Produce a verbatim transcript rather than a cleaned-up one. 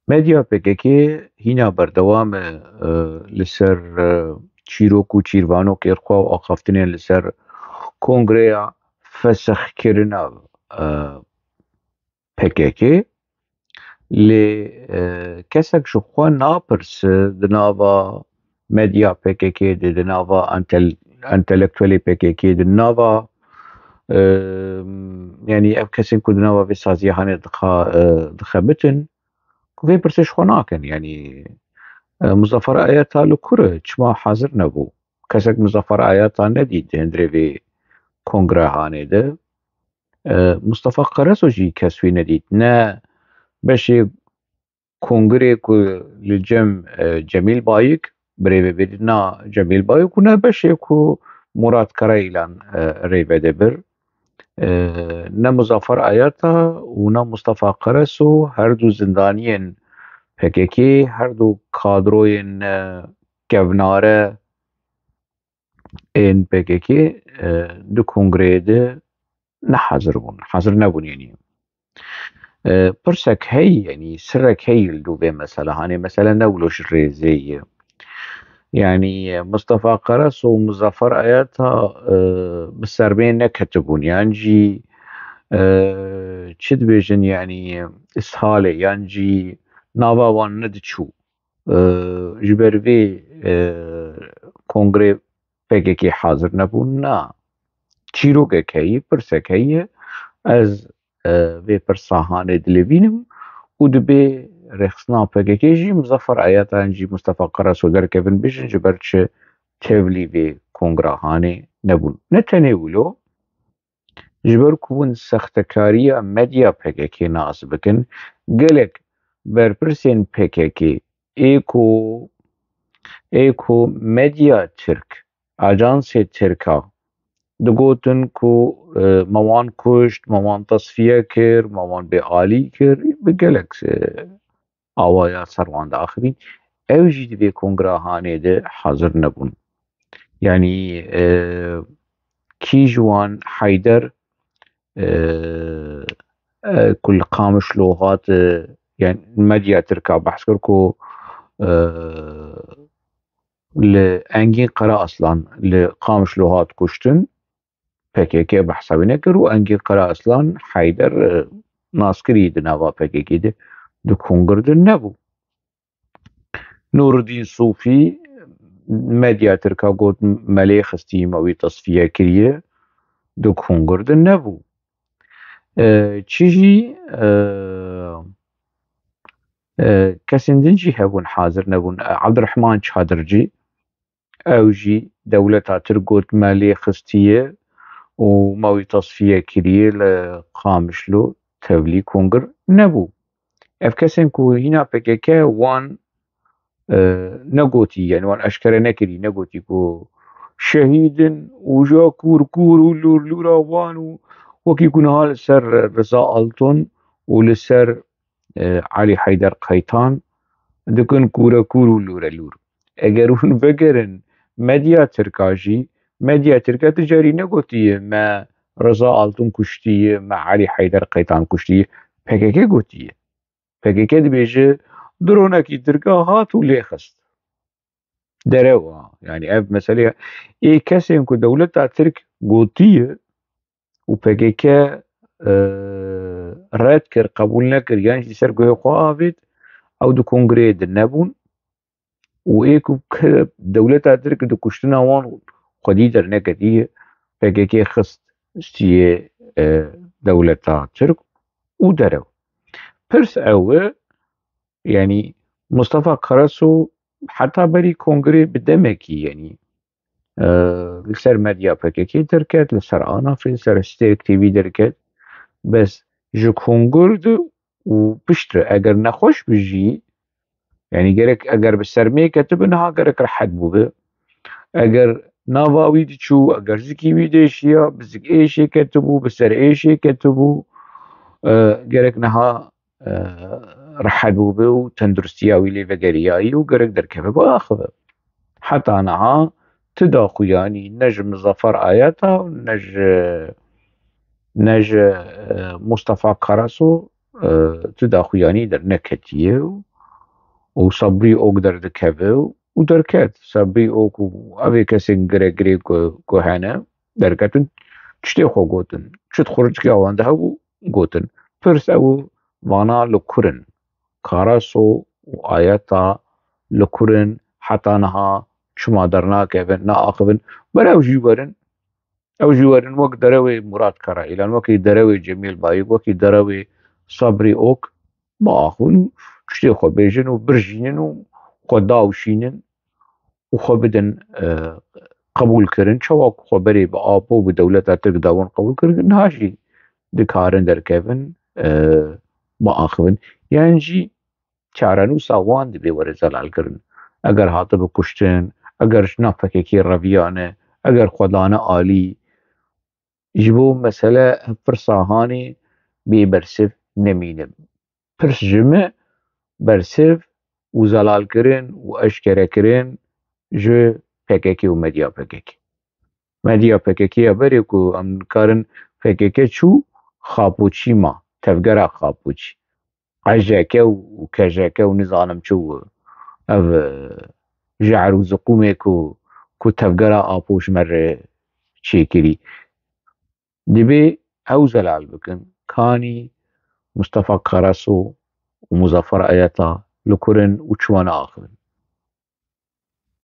Medya P K K hîna berdewam e, e, li ser, e, çîrok û çîrvanokên xwe û axaftinên li ser kongreya fesixkirina, e, P K K. Lê, e, kesek ji xwe napirse di nava medya P K K de, di nava entel-, entelektuelê P K K de, di nava, e, yanî ev kesên ku di nava vê saziya hanê dixa-, e, dixebitin, ku vê pirsê ji xwe nakin. Yanî, e, Muzafer Ayata li kur e? Çima hazir nebû? Kesek Muzafer Ayata nedît di hundirê vê kongrehanê de. E, Mustafa Karaso jî kes wî nedît. Ne beşê kongrê ku li cem, e, Cemîl Bayik, birêvebirina Cemîl Bayik û ne beşê ku Murat Karayilan, e, rêvede bir. E, ne Muzafer Ayata û ne Mustafa Karaso, her du zindaniyên P K K, her du kadroyên, e, kevnare ên P K K, e, di kongreyê de nehazir bûn, hazir nebûn yanî. E, pirsek heyî, yanî sirrek heyî li dû vê mesele. Hanê mesele ne wilo ji rêzê ye. Yanî, e, Mustafa Karaso û Muzafer Ayata, e, bi sermê neketibûn. Yan jî, e, çi dibêjin, yanî, îshalê, yan jî nava wan nediçû. E, ji ber vê, e, kongrê P K K hazir nebûn? Na. Çîrokek heye, pirsek heye. Ez, e, vê pirsa hanê dilivînim û dibê rêxistina P K K jî Muzafer Ayata yan jî Mustafa Karaso derkevin bêjin ji ber çi tevlî vê kongra hanê nebûn. Ne tenê wilo, ji ber ku hûn sextekariya medya P K K nas bikin, gelek berpirsên P K K ê ku, ê ku medya Tirk, ajansê Tirka digotin ku, e, me wan kuşt, me wan tesfiye kir, me wan bêalî kir, bi gelek, e, awaya ser wan diaxivîn. Ew jî di vê kongra hanê de hazir nebûn. Yanî, e, kî ji wan Heyder, e, e, ku li Qamişlo hat, e, yani medya Tirka behs kir ku, e, li Engîn Karaaslan li Qamişlo hat kuştin, P K K behsa wî nekir û Engîn Karaaslan Heyder, e, naskirî di nava P K K de di kongir de nebû. Nûrudîn Sûfî medya Tirka got me lê xistî, me wî tesfiye kiriye, di kongir de nebû. E, çi jî, e, e, kesên din jî hebûn, hazir nebûn. E, Abdurrahman Çadircî, ew jî dewleta Tirk got me lê xistiye û me wî tasfiye kiriye li Qamişlo tevlî kongir nebû. Ev kesên ku hîna P K K wan, e, negotî, yani wan eşkere nekirî, negotî ku şehîd in û ja kûr kûr û lûr lûra wan û wekî ku niha li ser Riza Alton û li ser, e, Elî Heyder Qeytan dikin kûre kûr û lûre lûr. Eger hûn vegerin medya Tirka jî, medya Tirka tu carî negotiye me Riza Alton kuştiye, me Elî Heyder Qeytan kuştiye. P K K gotiye. P K K dibêje dronekî Tirka hat û lê xist. Derew a. Yani ev meseleya ê kesên ku dewleta Tirk gotiye û P K K, e, red kir, qebûl nekir, yan jî ser guhê xwe avêt, ew di kongreyê de nebûn û ê ku ki dewleta Tirk di kuştina wan xwedî derneketî, P K K xist stiyê, e, dewleta Tirk û derew. Pirs ew e, yani Mustafa Karasu heta berî kongrê bi demekî, yani, e, li ser medya P K K derket, li ser Anafê, li ser Stêrk T V derket. Bes ji kongir de û piştre eger nexweş bi jî, yani gerek eger bi sermê ketibi niha gerek rehet bûbi. Eger nava wî diçû, eger zikî wî dêşiya, bi zik êşê ketibû, bi ser êşê ketibû, e, gerek niha, e, rehet bûbi û tenduristiya wî lê vegeriyayî û gerek derkeve biaxive. Heta niha ti daxuyanî ne ji Muzafer Ayata û ne ji, ne ji, e, Mustafa Karasu, e, ti daxuyanî derneketiye û û Sabrî Ok derdikeve û derket. Sabrî Ok û evê kesên giregirê ku, ku hene derketin, tiştê xwe gotin. Çi di xurickiya wan de hebû gotin. Pirs ew vana li kur in. Karaso û Ayeta li kur in, heta niha çima dernakevin, naaxivin. Ber ew jî werin, ew jî werin wek derewê Murat Karaîlan, wekî derewê Cemîl Bayik, wekî derewê Sabrî Ok biaxivin û tiştê xwe bêjin û birjînin û xwe dawşînin û xwe bidin, e, qebûlkirin. Çawa ku xwe berê bi Apo, bi dewleta Tirk dawin qebûlkirin, niha jî dikarin derkevin, e, biaxivin. Yan jî çarenûsa wan dibê were zelalkirin. Eger hatibi kuştin, eger ji nav P K K reviyane, eger xwe dane alî, ji bo mesele pirsa hanê bê bersiv nemîne. Pirs ji me bersiv û zelalkirin û eşkerekirin ji P K K û medya P K K. Medya P K K ya berê ku em dikarin P K K çû Xapoçî ma, tevgera Xapoçî. Q J K û K J K û nizanim çi û ev, e, jehr û ziqûmê ku, ku tevgera Apo ji me re çêkirî. Dibê ew zelal bikin. Kanî Mustafa Karaso û Muzaffer Ayeta li kur in û çima naaxivin?